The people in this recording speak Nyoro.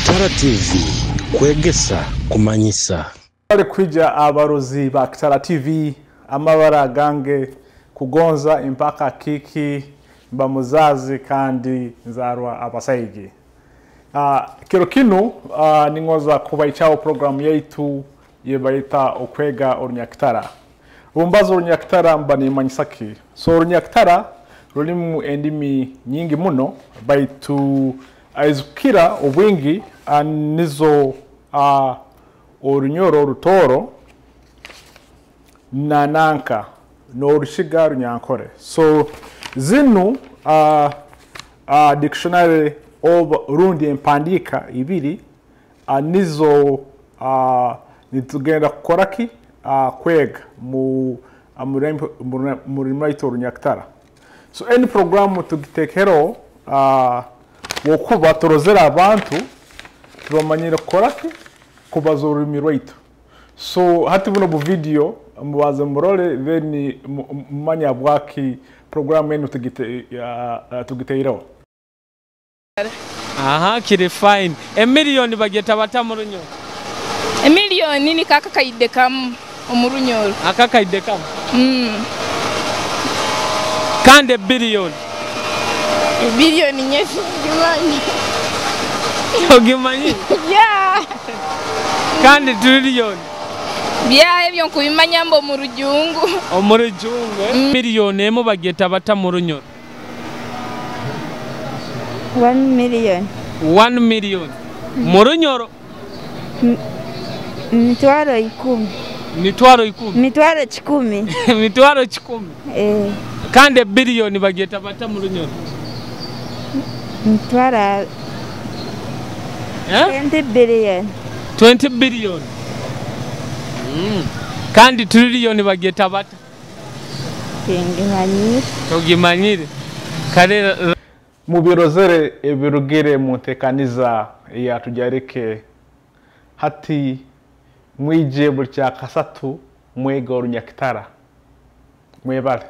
Kitara TV, kwegesa, kumanyisa. Bali kwija abarozi ba Kitara TV, amabara gange Kugonza Impaka Kiki, mba muzazi kandi nzarwa abasaigi. Kiro kinu ningoza kubaichaho programu yaitu yebaita Okwega Orunyakitara. Rumbazo Orunyakitara mba nimanyisaki. So Orunyakitara rulimu endimi nyingi muno, baitu aizukira obwingi nizo Orunyoro, Rutoro na nanka n'Orushiga Runyankore. So zinu dictionary oba rundi empandiika ibiri nizo nitugenda kukora ki kwega mu rurimi rwaitu Orunyakitara. So eni programu tugitekero wokuba turozere abantu tubamanyire kukora ki kubaza orurimi rwaitu. So hati buno bu video mubaze murole, then mumanya bwaki programu enu tugiteireho. Aha, kiri fine. Emiliyoni bageta bata mu Runyoro? Emiliyoni ni kaka kaide kamu omu Runyoro. Akakaide kamu? Kandi ebiliyoni? Ebiliyoni nyesi ngimanyi. Ogimanyi? Yeah. Kandi triliyoni? Bya ebyo nkubimanya mbo mu Rujungu. Omu Rujungu, eh? Miliyoni emu bageta bata mu Runyoro? 1 million. 1 million. Mu Runyoro? Mitwaro 10. Mitwaro 10. Mitwaro 10. Mitwaro 10. Eh. Kandi biliyoni bageta bata mu Runyoro? Mitwaro Eh? 20 billion. 20 billion. Kandi triliyoni bageta bata? Tingimanyire. Togimanyire. Kale mubirozere ebirugire mu ntekaniza ya Tujarike. Hati mwije buli kya kasatu mwega Orunyakitara. Mwebale.